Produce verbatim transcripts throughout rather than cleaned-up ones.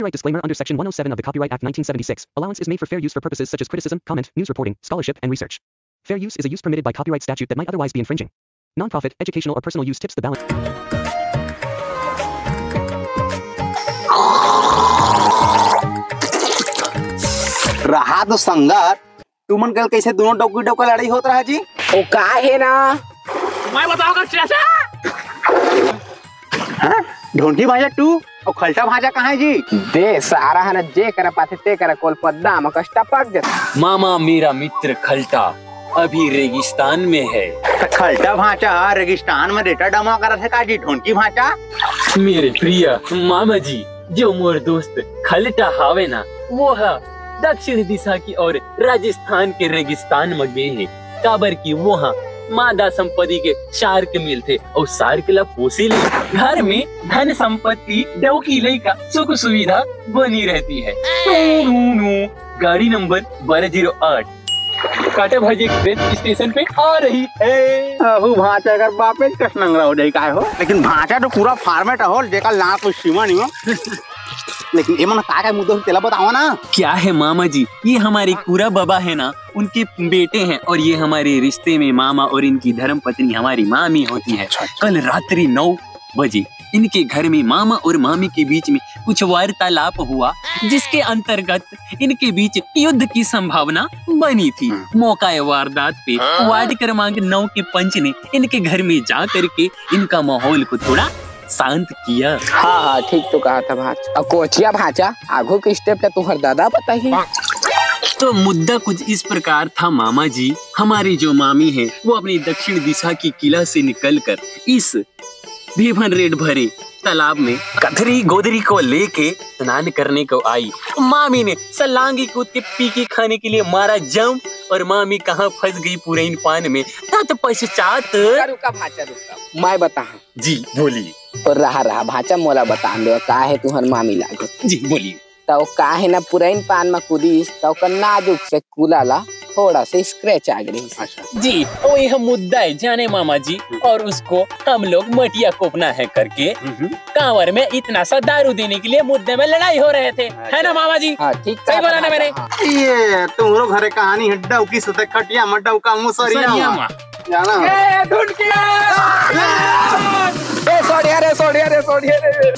Copyright disclaimer. Under Section one oh seven of the Copyright Act nineteen seventy-six, allowance is made for fair use for purposes such as criticism, comment, news reporting, scholarship, and research. Fair use is a use permitted by copyright statute that might otherwise be infringing. Non-profit, educational, or personal use tips the balance. रहा तो संगत, तुमन कल कैसे दोनों डौकी डौका लड़ाई होत रहा जी? ओ का हे ना, मैं बताऊंगा चाचा। हाँ? ढोंढी भांचा टू और खलटा भांचा कहाँ है जी? दे सारा हन जे करा पाथे ते करा कोल पद्दा म कष्टा पक जत। मामा, मेरा मित्र खलटा अभी रेगिस्तान में है। तो खलटा भांचा रेगिस्तान में रेटा डमा करत है का जी ढोंढी भांचा? मेरे प्रिय मामा जी, जो मोर दोस्त खलटा हावे ना, वो ह दक्षिण दिशा की ओर राजस्थान के रेगिस्तान में गे हे, काबर कि वहाँ मादा संपत्ति के शार्क मिलथे अउ शार्क ला पोसे ले घर में धन संपत्ति, डौकी लइका, सुख सुविधा बनी रहती है। टू नू नू, गाड़ी नंबर बारह जीरो आठ काटा भाजी एक्सप्रेस स्टेशन पे आ रही है। अहू भांचा कर बापे कस नंगरा हो जाई काय हो। लेकिन भांचा तो पूरा फॉर्मेट हो, जेकर लाल कोई सीमा नहीं हो। लेकिन एमन का का मुद्दा तेला बताओ ना। क्या है मामा जी, ये हमारे कूरा बाबा है ना, उनके बेटे हैं और ये हमारे रिश्ते में मामा और इनकी धर्म पत्नी हमारी मामी होती है। कल रात्रि नौ बजे इनके घर में मामा और मामी के बीच में कुछ वार्तालाप हुआ, जिसके अंतर्गत इनके बीच युद्ध की संभावना बनी थी। मौका वारदात पे वार्ड क्रमांक नौ के पंच ने इनके घर में जा करके इनका माहौल को थोड़ा शांत किया। हाँ हाँ, ठीक तो कहा था भांचा। अउ कोचिया भांचा, आगू के स्टेप ला तुहर दादा बताही। तो मुद्दा कुछ इस प्रकार था मामा जी, हमारी जो मामी है वो अपनी दक्षिण दिशा की किला से निकलकर इस भीभन रेट भरे तालाब में कथरी गोदरी को लेके स्नान करने को आई। मामी ने सलांगी कूद के पीकी खाने के लिए मारा जंप और मामी कहाँ फंस गई पुरैन पान में। तत्पश्चात रुका, रुका भांचा, रुका, मैं बताहा। जी बोलिए। तो रहा रहा भांचा, मोला बतान दे का हे तुहर मामी लागे। जी बोलिए। तो का हे ना, पुरैन पान म कूदिस तो ओकर नाजुक से कुला ला थोड़ा से स्क्रैच आ गई। जी, वो यह मुद्दा है जाने मामा जी, और उसको हम लोग मटिया कोपना है करके कांवर में इतना सा दारू देने के लिए मुद्दे में लड़ाई हो रहे थे, है ना मामा जी? हाँ, ठीक सही बोला ना मैंने? ये तुम्हरो घरे कहानी है डौकी सुते खटिया में डौका मुसरिया में। जाना हो। ए, ढुंढकिया। ए सोड़िया रे, सोड़िया रे, सोड़िया रे।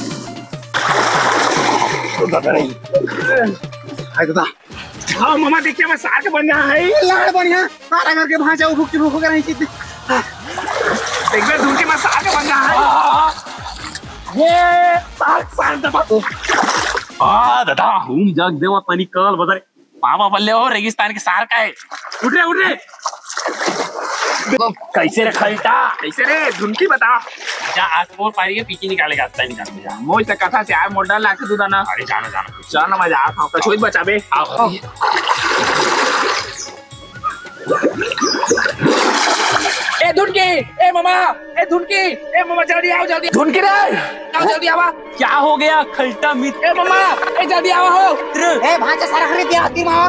हाय दादा। हाँ मामा, देखिए मैं सार के बन रहा है। लाड़ बढ़िया। सारा करके भांचा भूख की भूख कर रही थी। एक बार ढुंढकी मैं सार के बन रहा है। ये सार, सार दबा। आ दादा, हम जग देवा तनी काल बदले। मामा बल्ले हो, रेगिस्तान के सार का है। उठ रे, उठ रे। कैसे रे खलटा? कैसे रे ढुंढकी, बता। जा, आज पोर पारी के पीछे निकालेगा, आज निकाल दे जा। मोज तक कथा से यार, मोर डर लागथे तू दाना। अरे जाना, जाना। जाना, मैं जात हूँ, कछुई बचाबे। आओ। ए ढुंढकी, ए मामा, ए ढुंढकी, ए मामा, जल्दी आओ, जल्दी। ढुंढकी रे, आओ, जल्दी आवा। क्या हो गया खलटा मित्र? ए मामा, ए जल्दी आवा हो। ए भांचा सारा खरीद दिया हाथी मावा।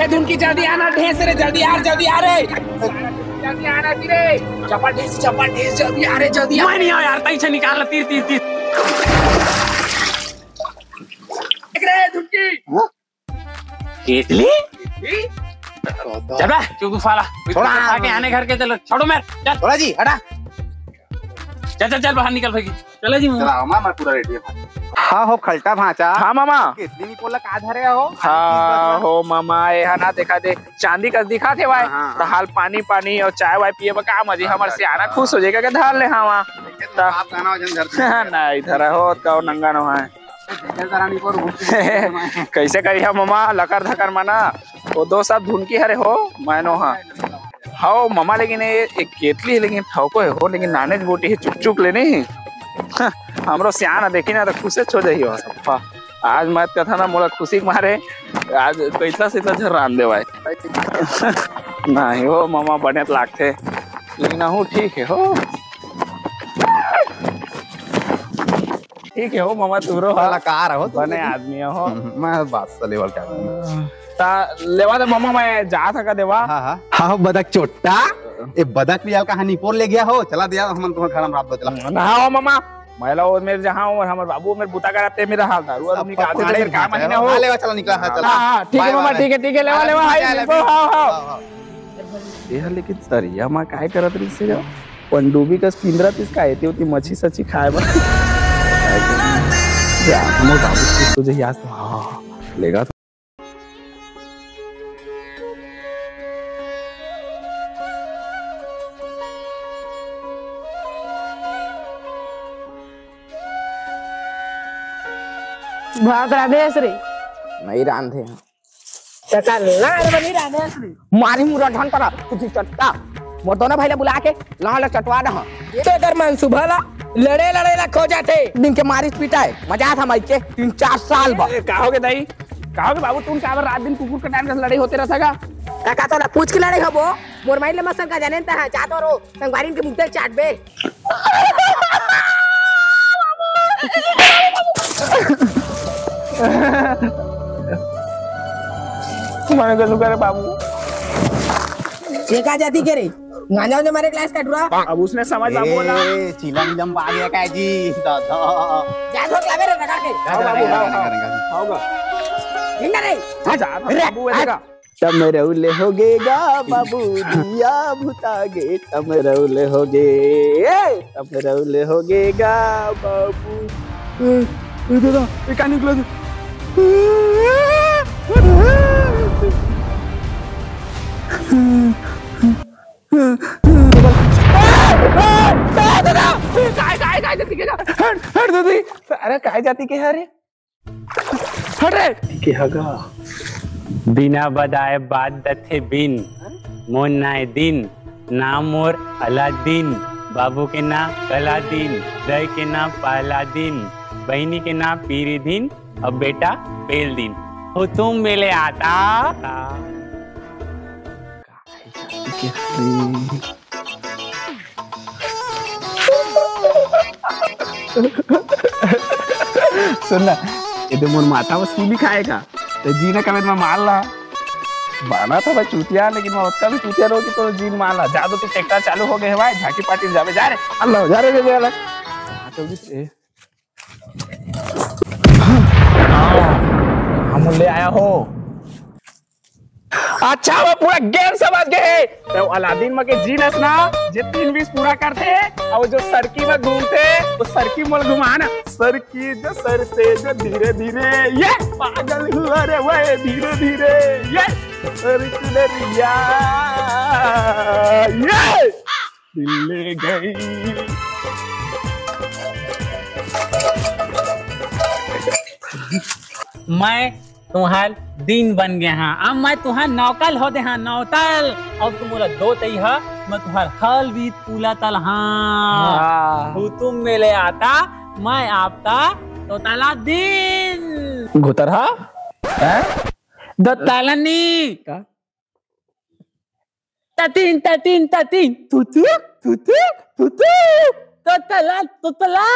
ए ढुंढकी, जल्दी आना, ढेस रे, जल्दी आ, जल्दी आ रे। जल्दी आना रे। चपा ढेस, चपा ढेस, जल्दी आ रे, जल्दी आ। मैं नहीं आया यार, तैसे निकाल ला, तीर, तीर, तीर। देख रे ढुंढकी। केतली? चल बे, चुप साला। छोड़ा। खा के आने घर के, चलो, छोड़ो मैं। चल। थोड़ा जी हटा। चल, चल, चल, बाहर निकल भाई। चलो जी। चला, मैं, मैं पूरा रेडी हूँ। हाँ हो खलटा भांचा। हाँ मामा। केतली निपोला का धरे हो? हाँ हो मामा, ये है ना, देखा दे, चांदी का दिखा थे भाई। हाँ, हाँ, तो हाल पानी पानी और चाय वाय पिए बा का मजे, हमर सियाना खुश हो जाएगा कि धार ले। हाँ वहाँ। आप गाना वजन धरते हैं। ना इधर हो तो नंगा न है। जल धरानी पर उठ के कैसे करी हम मामा, लकर धकर मना। वो दो सब ढुंढकी हरे हो, मैनो हाँ। हाओ मामा, लेकिन ये एक केतली है, लेकिन ठौको है हो, लेकिन नानेज बोटी है, चुक चुक ले नहीं। हमरो सियाना देखी ना तो खुशे हो जाई हो। हाँ, आज मत कथा ना, मोला खुशी के मारे आज तो इतना से इतना झर्रान दे भाई। नहीं हो मामा, बने तो लागथे, लेकिन अहू ठीक है हो। ठीक है हो मामा, तू रो। कलाकार हो तुम। बने आदमी हो। मैं बात से लेवल का। ता लेवा दे मामा, मैं जा थका देवा। हाँ हाँ हाँ, बदक चोट्टा। ए बदक भी कहानी पोर ले गया हो। चला दिया हमन तुम्हारे घर में रात बदला। ना हो मामा, मैं ला वो मेर जहाँ हूँ, हमर बाबू मेर बुता कराथे, मेरा हाल दारू वारू निकालथे, तो मेर काम ही ना हो। हाँ, लेवा, चला, निकला, हाँ, चला। हाँ, हाँ, ठीक है मामा, ठीक है, ठीक है, लेवा, लेवा, हाय, लेवा, हाव, हाव। ये हा लेकिन तरिया मा काय करत रहिस हे गा? पनडुब्बी कस किंदरत रहिस का, एती ओती मच्छी सच्छी खाए बर। जा, हमर बाबू के तो जही आज तो, हाँ, लेगा तो। भात रांधे हस रे? नहीं रांधे हँव। त का लार बनी रांधे हस रे? मारी मुरा ढन करा, कुछ चट्टा। मोर दोनों भाई ला बुला के लार ला चटवा दहा। तेकर मन सुबह ला लड़े लड़े ला खो जाथे। दिन के मारिस पिटाए, मजा आथे माई के, तीन चार साल बाद। ए, का होगे दाई? का होगे बाबू, तुम काबर रात दिन कुकुर कटान कस लड़ई होते रहिथे गा? काका तोला पूछ के लड़ई होबो? मोर माई ले मसन का जाने त है, जा तो रो, संगवारी के मुद्दे चाटबे। मारे कसम करे बाबू। ये का जाति के रे? गांजा उंजा मारे क्लास का टुरा? अब उसने समझ बाबू बोला। ए, चिलम विलम पा गया का जी? दादा। जा धोक लावे रे रगड़ के। आओ बाबू, आओ, आओ। आओ गा। हिंगा रे। हाँ, जा, रे, बाबू, हाँ। ऐसे का? टमरौले होगे गा बाबू, दिया बुता गे, टमरौले होगे, ए, टमरौले होगे गा बाबू। ए, ए दादा, ए का निकला? ए, ए, ए, दादा, ए, काय, काय, काय जाति के गा? हट, हट दादी। अरे, काय जाति के हरे? हट रे। के हगा? बिना बदाए बात दथे बिन, मोर नाय दिन, नाम मोर अलादीन, बाबू के नाम कलादीन, दई के नाम पहलादीन, बहिनी के नाम पीरीदीन, अब बेटा पेलदीन। हो तुम मेले आता। सुन ना, ये तो मोर माथा में सूली खाएगा, तो जीना कमेंट में मार ला। बाना था भाई चूतिया, लेकिन मैं उतना भी चूतिया रहो कि तो जीन मार ला। जा तो तू ट्रैक्टर चालू हो गए भाई, झांकी पार्टी में जावे, जा रे। अल्लाह, जा रे, जा रे। हाँ, तो भी, ए। हाँ, हम ले आया हो। अच्छा, वो पूरा गेम समझ गए हे। तो अलादीन म के जीन अस ना, जे तीन विश पूरा करथे, अउ जो सरकी म घूमथे, वो सरकी मोला घुमा ना। सरकी जो सर से जो धीरे धीरे, ये पागल हुआ रे वो धीरे धीरे, ये सरकी दरिया, ये दिल ले गई। मैं तुंहर दिन बन गे हंव। अब मैं तुंहर नौकल हो दे हंव, नौतल। अब तुम मोला दो तई हा, मैं तुंहर हल भी तुला तल हंव। हाँ। तू तुम मेले आता, मैं आपका तोतला दिन। घुतरहा? हैं? दो तालनी। का? ततीन, ततीन, ततीन। तुतु, तुतु, तुतु। तोतला, तोतला।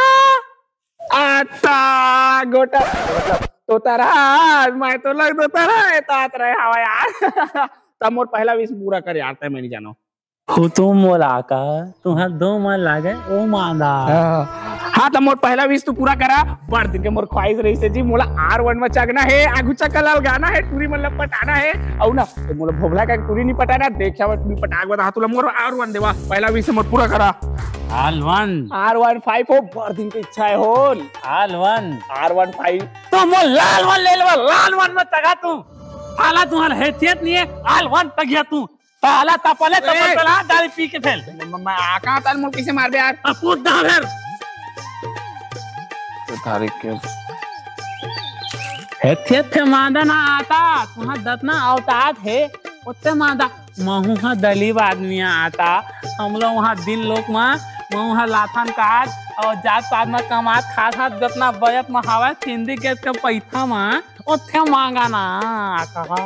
आता गोटा, मतलब, तोतरा, मैं तो लग तोतरा, तात रहे हवा यार। तब मोर पहला विश पूरा कर यार, तय मैं नहीं जानो। हो तो मोला का, तुंहर दो मन लागे, ओ मांदा। हाँ, हाँ, तो मोर पहला विश तू पूरा करा। बड़ दिन के मोर ख्वाहिश रहिस हे जी, मोला आर वन में चघना हे, आगू चक्कर लाल गाना हे, टूरी मन ला पटाना हे, अउ ना, तो मोला भोभला का टूरी नहीं पटाना, देखा मैं टूरी पटाक बता, तुला मोर आर वन देवा, पहला विश मोर पूरा करा। आर वन। आर वन फ़ाइव हो, बड़ दिन के इच्छा हे हो। आर वन। आर वन फ़ाइव। तो मोर लाल वन ले लेवा, लाल वन में चघा तू। साला तुंहर हैसियत नहीं हे, आर वन चघिया तू। साला तपले, तपल ए। चला, दारू पी के फेल। म-, म-, मैं आका ताल मोर कैसे मार दे यार? अब कूद ना फेर। तो तारीख के। हे, थे, थे, मांदा ना आता, तुंहर दतना अवतात हे, ओते मांदा। महू हा दलीब आदमी आता, हम लोग वहाँ दिन लोक मा, महू हा लाथन काज, अउ जात पात मा कमात खात हाथ जतना बजट मा हवय, सिंधी गैस के पैसा मा, ओथे मांगा ना, कहा।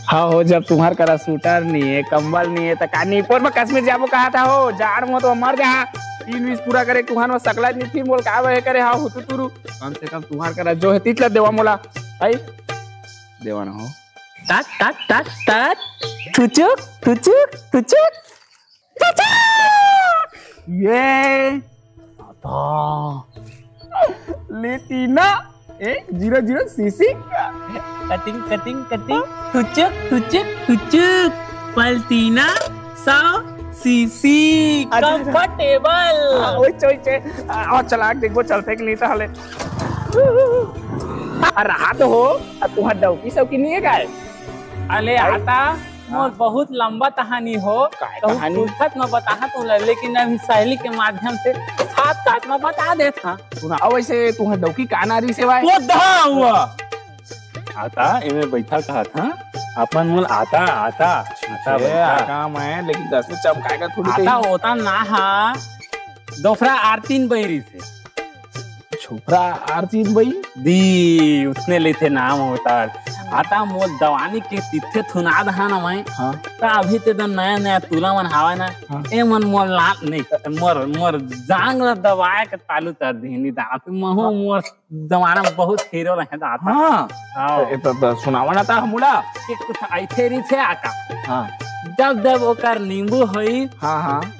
हाँ हो, जब तुम्हार करा सूटर नहीं है, कंबल नहीं है, तो का निपोर में कश्मीर जाबो कहा था हो? जाड़ में तो मर जा। तीन विश पूरा करे, तुहान में सकला नहीं थी, बोल का वह करे, हाँ, हुतु तुरु। कम से कम तुम्हार करा जो है, तीतला देवा मोला। भाई, देवा ना हो। तत, तत, तत, तत। थुचुक, थुचुक, थुचुक। थुचुक। ये। आता। लेटीना ए zero zero cc. Cutting cutting cutting, थुचुक थुचुक थुचुक। पलटीना सौ सीसी। अच्छा, अच्छा। कंफर्टेबल। हाँ, वही, वही, वही। आ, और चला के देखबो, चलथे कि नहीं तो हले। आ, रहा तो हो, आ, तुहार डौकी सौकी नहीं है काय? अले भाई। आता, मोर हाँ। बहुत लंबा कहानी हो, काय कहूँ कहानी? फुर्सत में बताहा तुला, लेकिन अभी सहेली के माध्यम से साथ साथ में बता देत हाँ। सुना, अब वैसे तुहार डौकी का नारी सेवा है? वो दहा हुआ। आता, एमे बैठा कहा था, अपन मोल आता, आता, आता ए, बैठा। आका मैं, लेकिन दस में चमकाएगा थोड़ी आता कहीं। होता ना हा, दोसरा आरतीन बैरी से। छोकरा आरतीन बई? दी, उसने लेथे नाम होता। आता मोर दवानी के तिथे थुना दहा ना मैं। हाँ। त अभी ते दन नया नया तुला मन हावय ना। हाँ। ए मन मोर लात नहीं, मोर, मोर जांग ला दबाए के तालू कर देहनी दात। महू हाँ। मोर जमाना में बहुत हीरो रहे दात। हाँ। हाँ। ए, त, त सुनावा ना ता हमला। के कुछ ऐथे रहिथे आका। हाँ। जब जब ओकर नींबू होई, हाँ, हाँ।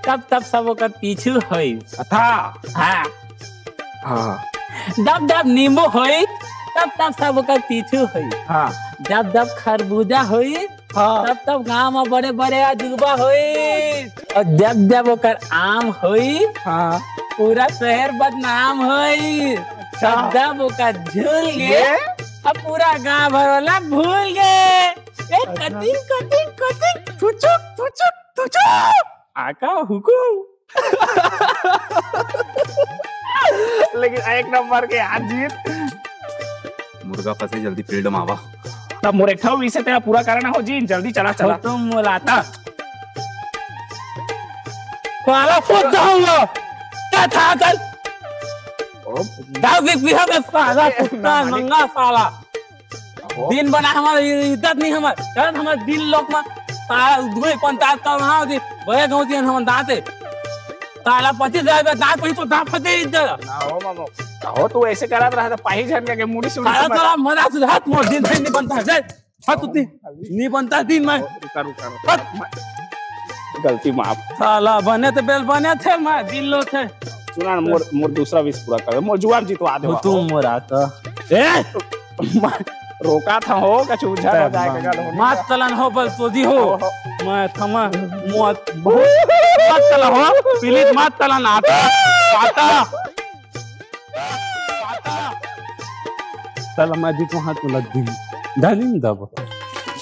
तब तब सब ओकर पीछू होई। अथा। हाँ। हाँ। जब जब नींबू होई, तब तब सब ओकर पीछू होई। हाँ। जब जब खरबूजा होई, हाँ। तब तब गांव में बड़े बड़े अजूबा होई। और जब जब ओकर आम होई, हाँ। पूरा शहर बदनाम होई। अच्छा। और जब ओकर झूल गे, ये? अब पूरा गांव भर वाला भूल गे। ए, अच्छा। कटिंग, कटिंग, कटिंग, थुचुक, थुचुक, थुचुक। आका हुकुम। लेकिन एक नंबर के यार जीत। मुर्गा फंसे, जल्दी field में आवा। तब मोर एक ठो विषय तेरा पूरा करना हो जी, जल्दी चला, चला। तुम मुलाता। साला कुत्ता हुआ। क्या था कल? ओ। दाऊ भी पीहा में साला ए, कुत्ता ना, नंगा साला। अहो। दिन बना हमार इज्जत नहीं हमार, चल हमार दिन लोक में तारा दुई पंचायत का वहाँ होती, बड़े गाँव दियन हमार दाँते। ताला पच्चीस हजार रुपया दाँत पही तो दाँत फटे इज्जत। ना हो मामो, कहो तू ऐसे करत रहा था, पाही झन का के मुड़ी सुड़ी तारा से तोरा मजा से हाथ मोड़ दिन नहीं बनता है, जय। हाँ, तू ती-, नहीं बनता दिन में। रुका, रुका, रुका। हट। गलती माफ। साला बने तो बेल बने थे, मैं दिल लो थे। सुना ना, मोर, मोर दूसरा wish पूरा कर, मोर जुआर जितवा दे। तू मोर आता। ए! रोका था हो, कछु उझल हो जाए, गल हो। मात तलन हो, बल तो दी हो। हो, हो। मैं थमा, मौत, बहुत, मात तलन हो, please मात तलन आता, आता। चल, मैं भी तो हाथ में लग दी। डालिंग दब।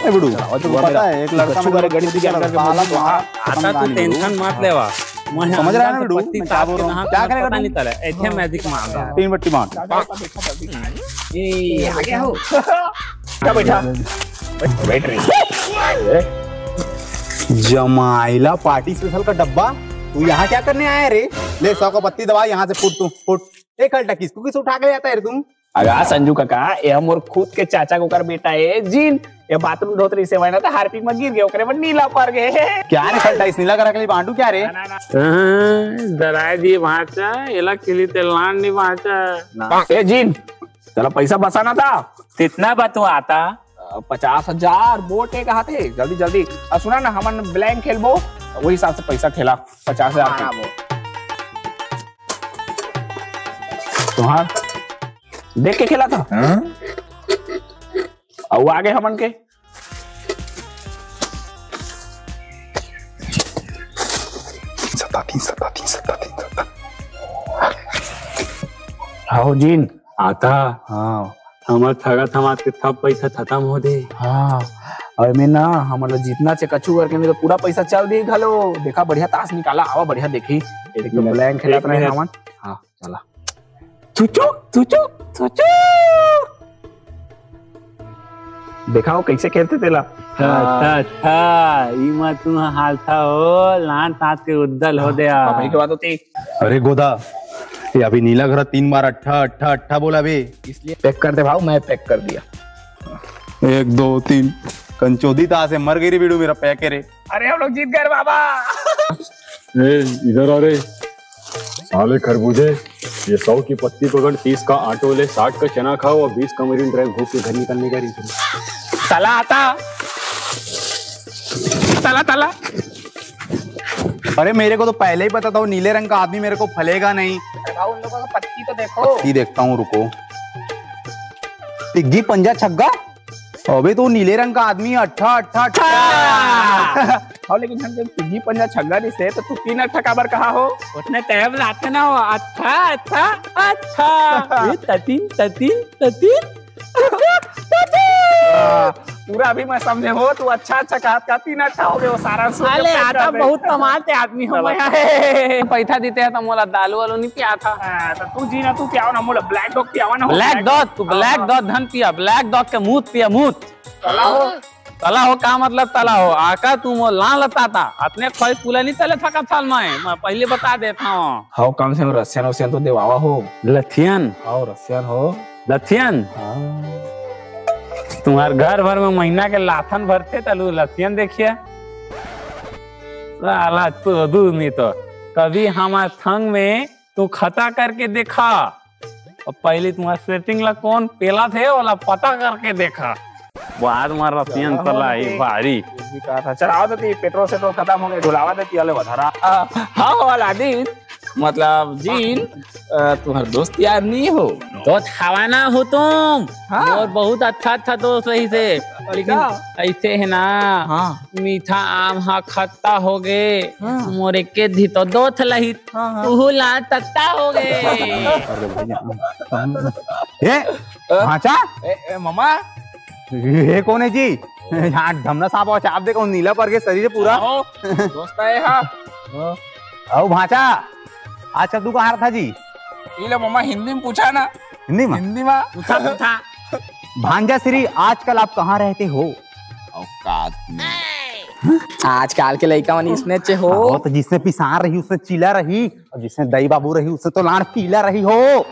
ए, बिडू, और तुमको पता है, एक लड़का कछु मेरे बारे को गणित की साला जानकारी साला बोलता है। आता तो tension मत लेवा। मैं समझ रहा है ना, बिडू? पत्ती मैं क्या बोल रहा हूँ? क्या करेगा पता नहीं चला। ऐसे magic मार रहा है। तीन बट्टी मार। ए, आ गया हो। क्या बैठा? बैठ रही। जमाइला party special का डब्बा, तू यहाँ क्या करने आया रे? ले, सौ का पत्ती दबा, यहाँ से फुट तू, फुट। ए, खलटा, किसको किस उठा के ले आता है रे तुम? अगा संजू काका, ये मोर खुद के चाचा के ओकर बेटा है, जिन। ये bathroom धोत रही से, वही ना तो हारपिक में गिर गए, ओकरे में नीला पर गए। क्या रे खलटा, इस नीला करा के लिए बांटू क्या रे? ना, ना, ना। हाँ, डराए दिए भांचा, एला किली ते लान नहीं भांचा। ना। ए जिन, चला पैसा बसाना था। कितना बा तू आता? अ, पचास हजार बोटे कहा थे, जल्दी, जल्दी। अ, सुना ना, हमन blank खेलबो, वही हिसाब से पैसा खेला, पचास हजार हाँ, के। वो। तुहार देख के खेला था। हाँ? अउ आगे हमन के। सत्ता तीन, सत्ता तीन, सत्ता तीन, सत्ता। हाओ जिन। आता। हाँ। हमर थगा थमा के थप पैसा खतम हो दे। हाँ। अउ एमे ना, हमन ला जीतना चे कछु करके, नहीं तो पूरा पैसा चल दी घलो। देखा, बढ़िया ताश निकाला, आवा बढ़िया देखी। एक एक तो मिनट, blank खेलत एक रहे मिनट। हमन। हाँ, चला। थुचुक, थुचुक, थुचुक। देखा हो कैसे खेलते तेला। था, हाँ। था, था, ई मा तू हाल था हो, लान तात के उद्दल हो हाँ, दे आ। पापा, एक बात होती। अरे गोदा, ये अभी नीला घर तीन बार अट्ठा, अट्ठा, अट्ठा बोला बे। इसलिए pack कर दे भाव, मैं pack कर दिया। एक, दो, तीन। कंचोदी ता से मर गई रे बीड़ू, मेरा pack है रे। अरे हम लोग जीत गए रे बाबा। ए, इधर आ रे। साले खरबूजे, ये सौ की पत्ती पकड़, तीस का ऑटो ले, साठ का चना खाओ और बीस का मरीन ड्राइव घूम के घर निकलने का रीजन। तला आता। तला, तला। अरे मेरे को तो पहले ही पता था वो नीले रंग का आदमी मेरे को फलेगा नहीं। भाव उन लोगों का पत्ती तो देखो। अभी देखता हूँ, रुको। पिग्गी पंजा छग्गा। अबे तो नीले रंग का आदमी है, अट्ठा, अट्ठा, अट्ठा। हाँ, लेकिन हम जब पिग्गी पंजा छग्गा दिसे, तो तू तीन अट्ठा काबर कहा हो? उतने टाइम लाते ना हो, अट्ठा, अट्ठा, अट्ठा। ये ततीन, ततीन, ततीन। हाँ, पूरा अभी मैं समझे हो, तू अच्छा, अच्छा कहा, कहा तीन अट्ठा हो गए, वो सारा सुन के अले, पेट आता कर दे। बहुत तमाल के आदमी हो चलो। मैं। पैसा देते हैं तो मोला दालू वालू नहीं पिया था। हाँ, तो तू जी ना, तू पियाओ ना, मोला ब्लैक डॉग पियावा ना हो, ब्लैक ब्लैक डॉग, डॉग। तू हाँ, ब्लैक हाँ। डॉग धन पिया, ब्लैक डॉग के मूत पिया, मूत। चला हो। तला हो का मतलब तला हो? आका तू मोर लान लताता। अतने खोई पूला नहीं तले थका थाल मैं। मैं पहले बता देता हूँ। हाउ कम से कम रसियन वसियन तो देवावा हो। लथियन? हाउ रसियन हो। लथियन? हाँ। तुम्हार घर भर में महीना के लाथन भरते तलू लथियन देखिए। साला तू दूध नहीं तो। कभी हमार संग में तू खता करके देखा। अब पहले तुम्हार सेटिंग ला कौन पेला थे, ओला पता करके देखा। बाद में रसियन चला तला हो ही दे। भारी। कुछ भी कहा था। चलाओ तो ती, पेट्रोल सेट्रोल खत्म हो गए, ढुलावा देती वाले बधरा। आ, हाँ, वाला दिन, मतलब, जीन, अ, तुम्हार दोस्त यार नहीं हो? दोस्त हवा ना हो तुम। हाँ। और बहुत अच्छा, अच्छा दोस्त रही से। लेकिन अच्छा। ऐसे है ना, हाँ। मीठा आम हा खट्टा हो गए। हाँ। मोर एके धी तो दोस्त लही हाँ, हाँ। उहू ला तत्ता हो गए। अरे भैया, हम, हम, ए, अ? भांचा? ए, ए, मामा? ये कौन है जी? यहाँ ढमना सांप और चाप देखो, नीला पर के शरीर है पूरा। आओ, दोस्त आए हाँ। आओ भांचा, आजकल तू कहाँ था जी? ये लो मामा, हिंदी में पूछा ना। हिंदी में? हिंदी में। पूछा, पूछा। भांजा श्री, आजकल आप कहाँ रहते हो? औकात में। आजकल के लइका मन इसने चे हो। हाँ, तो जिसने पिसान रही, उसने चीला रही, और जिसने दई बाबू रही, उसने तो लाड़ पीला रही हो।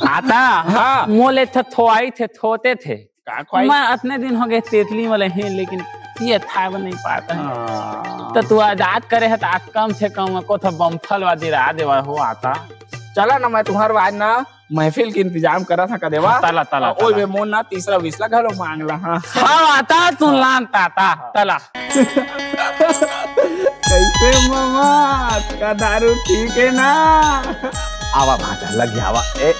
आता, हाँ। मोले थे थोआई थे, थोते थे। का खोई? मैं अतने दिन हो गए तेतली वाले हैं, लेकिन ये था वो नहीं पाता है। हाँ। तो तू आजाद करे है, तो आज कम से कम को था बम्फल वादी रहा देवा हो आता। चला ना, मैं तुम्हार बाद ना महफिल के इंतजाम करा था कदेवा। हाँ, तला, तला, और ओए तला। बे मोन ना तीसरा विसला घलो मांग ला, हाँ। हाँ, आता तू लान ताता, हाँ। तला। कैसे मामा, का दारू ठीक है ना? आवा भांचा, लग गया आवा। ए,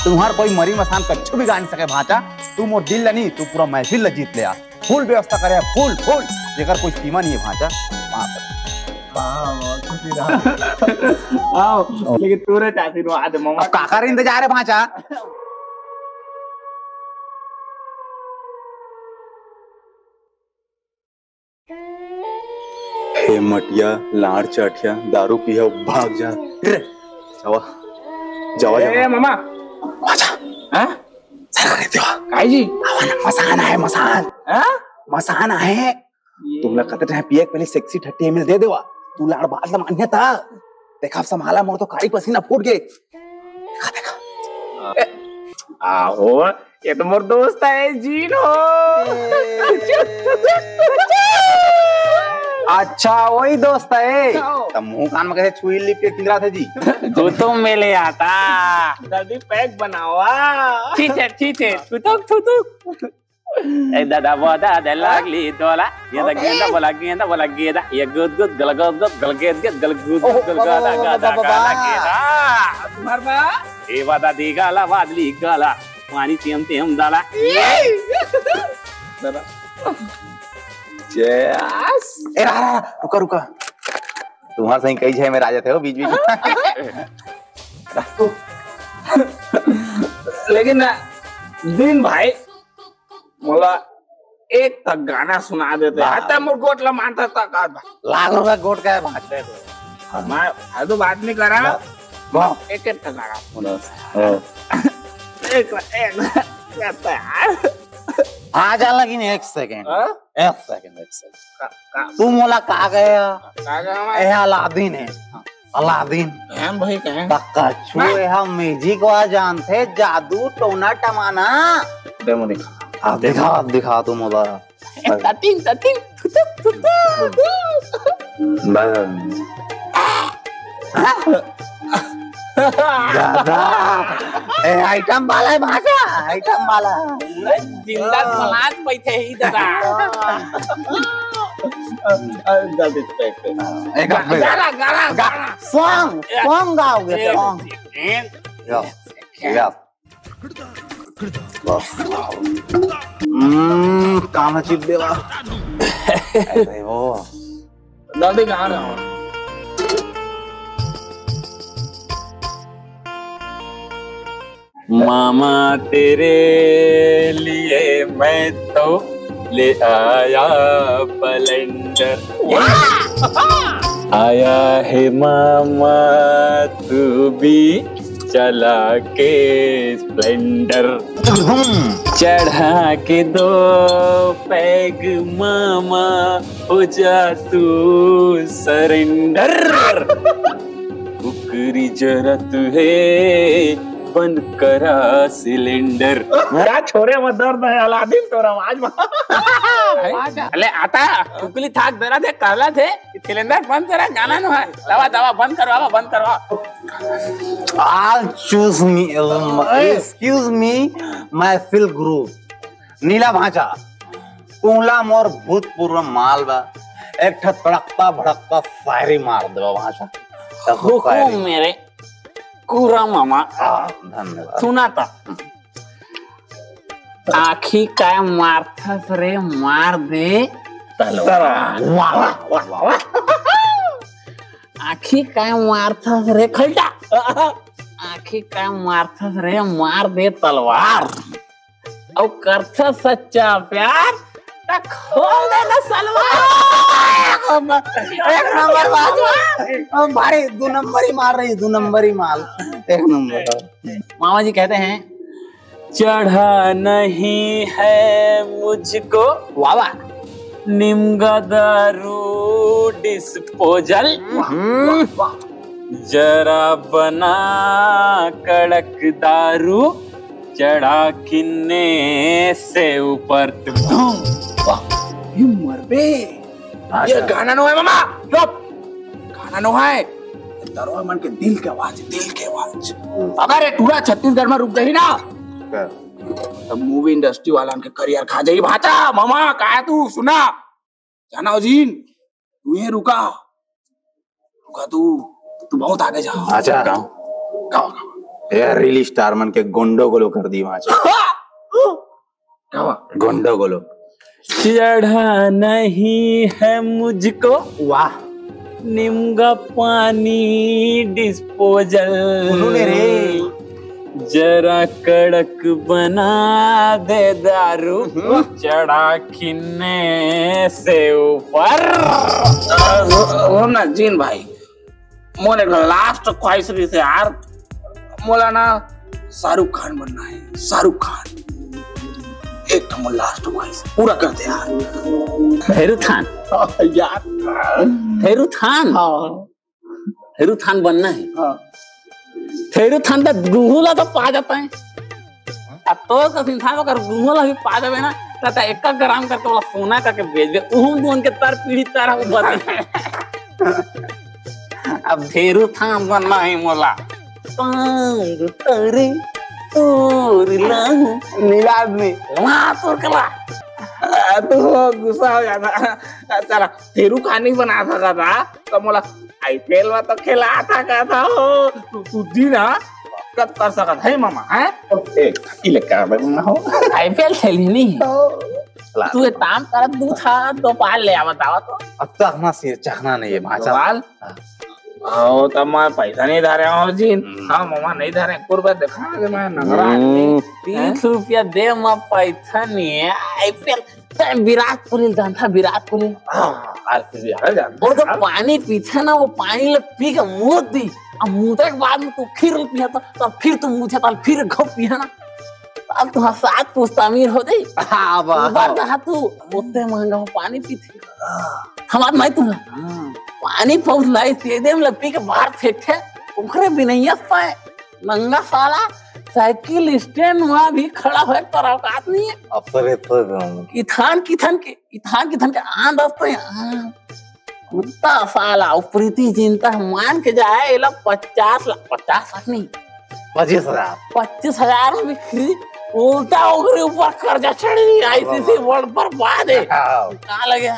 तुम्हार कोई मरी मसान कच्छु भी गा नहीं सके भांचा। तू मोर दिल ला नहीं, तू पूरा महफिल ला जीत ले आ। फुल व्यवस्था करे, फुल, फुल। जेकर कोई सीमा नहीं है भांचा। बाप रे। हाँ, बहुत खुशी रहा। आओ, लेकिन तू रे चाची रो, आज मामा अब काकर इंतजार है भांचा। हे मटिया, लाड़ चाटिया, दारू पिया, भाग जा। रे, जावा, जावा, ए, जावा। मामा। अच्छा। हाँ? सरक रे देवा। काई जी? आवा ना, मसान आहे, मसान। हाँ? मसान आहे। ये तुमला कतरा टाइम पिए के पहले सेक्सी ठट्टी एमएल दे देवा। तू लाड़ बात ला मान्य था। देखा, अब संभाला, मोर तो काई पसीना फूट गए। देखा, देखा। ए, आहो, ये तो मोर दोस्त है, जीन हो। अच्छा, वही दोस्त है। आओ। तब मुंह कान में कैसे छुई लिप के किंदरा थे जी? तू तो मिले आता। जल्दी पैक बनावा। ठीक है, ठीक है। तू तो, तू तो। ए दादा, वो दादा, लागली डोला। ये दा ओके। गेंदा बोला, गेंदा बोला, गेंदा। ये गुद गुद, गल गुद गुद, गल गेद गेद, गल गुद ओहो, गुद, गल बाबा, गाला, बाबा, गाला, बाबा, गाला, बाबा। गेंदा। तुम्हार बा? ए वादा दी गाला, वादली गाला। पानी टेम टेम डाला। ये। दादा। Cheers। ए, रहा, रहा, रुका, रुका। तुम्हार सही कई छे में राजा थे हो बीच बीच में। लेकिन ना, दिन भाई, मोला एक तक गाना सुना देते। वाह। हत्ता मोर गोट ला मानता तक आता। लाख रुपया गोट का है, भाग दे तो। मैं फालतू बात नहीं करा। वाह। एक एक तक गाना। सुना। हाँ। एक, एक, एक, यार। आ जा, लेकिन एक सेकंड। हाँ? एक सेकंड, एक सेकंड। का, का? तू मोला का गया? का गया मैं? ए, अलादीन है। अलादीन। कहें भाई, कहें? का कछु ना। ए हम मैजिक वा जानथे, जादू, टोना, टमाना। दे मुझे। हाँ, दिखा, दिखा तू मोला। ततिंग, ततिंग, थुतुक, थुतुक। बस। दादा। ए, आइटम वाला है भाषा, आइटम वाला। जिंदा सलाद बैठे ही दादा। अ, अ, गलती से बैठ गए। एक गा-, गाना, गाना, गा-, गाना। Song, ए, song गाओगे, ए, song। ए, या, या। हम्म, काना चिप देवा। अरे वो। जल्दी कहाँ रहा? मामा, तेरे लिए मैं तो ले आया बलेंडर। आया है मामा, तू भी चला के स्प्लेंडर। चढ़ा के दो पैग मामा, हो जा तू सरेंडर। कुकरी जरत है, बंद करा सिलेंडर। क्या छोरे में दर्द है, अलादीन तोर आवाज में। अले आता, कुकली थाक दरा थे, कहला थे, सिलेंडर बंद करा, गाना नो है। दवा, दवा, बंद करवा, बंद करवा। I'll choose me, excuse me, my feel group। नीला भांचा, उहला मोर भूतपूर्व माल बा, एक ठा तड़कता भड़कता शायरी मार देवा भांचा। हुकुम मेरे कुरा मामा। आ, धन्यवाद। सुना था। आँखी काय मारथस रे, मार दे तलवार। वाह, वाह, वाह, वाह। आँखी काय मारथस रे, खलटा। आँखी काय मारथस रे, मार दे तलवार। अउ करथस सच्चा प्यार, त खोल दे ना सलवार। एक नंबर बात। हम भारी दो नंबर ही मार रही, दो नंबर ही माल। एक नंबर। मामा जी कहते हैं, चढ़ा नहीं है मुझको, वाह, वाह। निम्गा दारू डिस्पोजल। हम्म। जरा बना कड़क दारू, चढ़ा किन्ने से ऊपर। धूम। वाह। ये मरबे। हाँ, ये गाना नो है मामा। चुप। गाना नो है। दरवा मन के दिल के आवाज, दिल के आवाज। अगर ये टूरा छत्तीसगढ़ में रुक जाही ना, क्या? तो मूवी इंडस्ट्री वाला के करियर खा जाही भांचा। मामा, काय तू सुना? जाना हो जीन, तू ही रुका। रुका तू, तू बहुत आगे जा। अच्छा। गाओ। गाओ, गाओ। यार, रील स्टार मन के गोंडो गोलो कर दी भांचा। गाओ। गोंडो गोलो। चढ़ा नहीं है मुझको, वाह। निम्गा पानी डिस्पोजल। उन्होंने रे। जरा कड़क बना दे दारू, हम्म। चढ़ा किन्ने से ऊपर। वो, वो ना जीन भाई, मोर एक लास्ट ख्वाहिश रहिस यार, मोला ना शाहरुख खान बनना है, शाहरुख खान। एक ठो मोर लास्ट ख्वाहिश पूरा कर दे यार। भैरू थान। यार। भैरू थान। हाँ। भैरू थान बनना है। हाँ। भैरू थान त गुहू ला तो पा जाता है। अब तो कस इंसान अगर गुहू ला भी पा जावे ना, त, त एक ग्राम करके वाला सोना करके बेच दे। उहू दुन के तर पीढ़ी तर ऊपर। अब भैरू थान बनना है मोला। तांग तारे तोर लाहू। नीला आदमी। वहाँ तोर कला। आ, तू गुस्सा हो जाता। चला, भैरू खानी बना सका था, तो मोला आईपीएल में तो खेला था, का था हो? तू, तू दी ना, कत कर सकत है मामा, हैं? ए, इले का बे मामा हो? आईपीएल खेली नहीं? तो चला। तू एक काम कर, दू था, दो पाल ले आ, बतावा तो। अब तो अपना सिर चखना नहीं है, भाषा। दो पाल? हाँ। आओ, तब मैं पैसा नहीं धरे हो जी। हम्म। हाँ, मामा नहीं धरे, एक रुपया दिखा दे, मैं नंगरा आदमी। हम्म। तीस रुपया दे, मैं पैसा नहीं है, आईपीएल ते विराट कोहली जानथा, विराट कोहली? हाँ, आरसीबी, हाँ, जानथा। वो तो पानी पीथे ना, वो पानी ले पी के मूत दी। अब मूते के बाद में तू फिर पीहा तो, तो फिर तू मूते, तो फिर घप पीहा ना। अब तू सात पुस्ता अमीर हो जाई। हाँ, बा। ऊपर जहाँ तू ओते महंगा हो पानी पीथे। हमार माई तुम हाँ। पानी पौध लाई, ते दे में पी के बाहर फेंकथे। ओकरे बिनैया पाए। नंगा साला साइकिल स्टैंड में भी खड़ा होए तोर औकात नहीं है। अपरे तो रहूं। किथान, किथान के, किथान, किथान के आन दस्ते हैं। हाँ। कुत्ता साला, वो प्रीति जिंता है, मान के जाए, एला पचास लाख, पचास लाख नहीं। पच्चीस हजार। पच्चीस हजार में बिक्री, उल्टा ओकरे ऊपर कर्जा चढ़ी, आईसीसी वर्ल्ड बर्बाद है। हाँ। कहाँ लगे?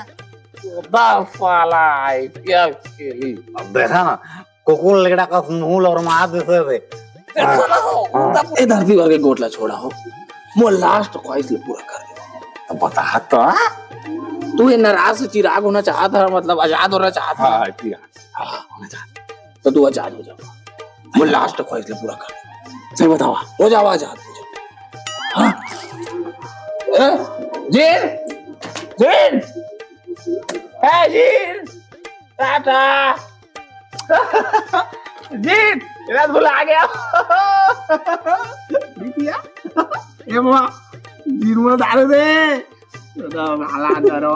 कुत्ता साला, आईपीएल खेली। अब देखा ना, कुकुर लेड़ा का मुंह और मार देते थे। ए धरती भर के गोठ ला छोड़ा हो, मोर लास्ट ख्वाहिश ले पूरा कर दे। तो बता तो। तू ये नाराज से चिराग होना चाहत है, मतलब आजाद होना चाहत है। हाँ, ठीक है। हाँ, होना चाहत। तो तू आजाद हो जा, मोर लास्ट ख्वाहिश ले पूरा कर दे। चल बतावा। हो जावा आजाद, हो जावा। हाँ। ए, जीन, जीन, ए जीन, टाटा। जीन, रसगुल्ला आ गया। बिटिया, ए माँ, जीन में डाल दे। तो भाला डरो।